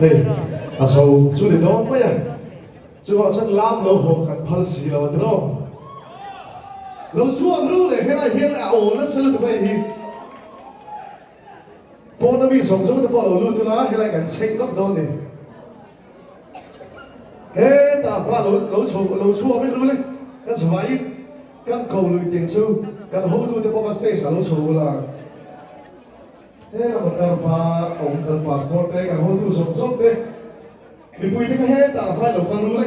Hei, a zo chu ni dawn mai a. Chuvang chuan lam lo haw kan phal si lo a tiraw. Lo chhuak ru leh helai hian a awl nasa lutuk hei hi. Pawna mi zawng zawng te pawh lo lut ula helai kan chheng vak dawn ni. Hetah hma lo lo chho lo chhuak vek ru le. Kan zavaiin kan ko lui teng chu kan hotu te pawh kan stage ah lo chho ula. He ram tlar hma awm kan pastor te kan hotu zawng zawng te mipui te kha hetah hma lo kal ru le.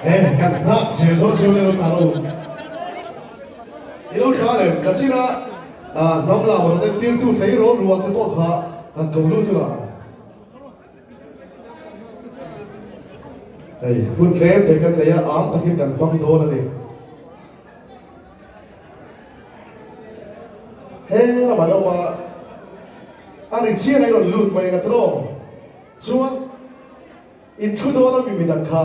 He kan nghak zel dawn chu le lo thla ro. I lo thla lem ka chin a hnam lam rawn entir tu tleirawl rual te pawh kha han ko lut ula. Hei hun tlem te kan nei a am takin kan hmang dawn a ni. He lamah lo a a ri chiang a i rawn lut mai nga tiraw chuan in thu dawn a mi midang kha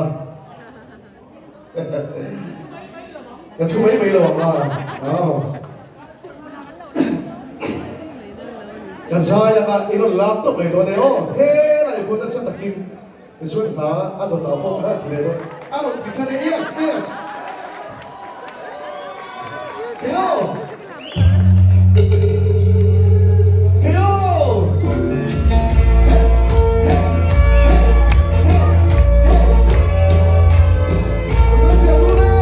ka thu mai mai lo ang a ka zai anga i rawn lak tawp mai dawn e aw he lai pawh nasa takin Tichuan hla a dawtah pawh kha a ti leh dawn. A rawn ti tha leh, Yes, yes! Keo! Keo! He, he, he, he, he! Ka siam u le!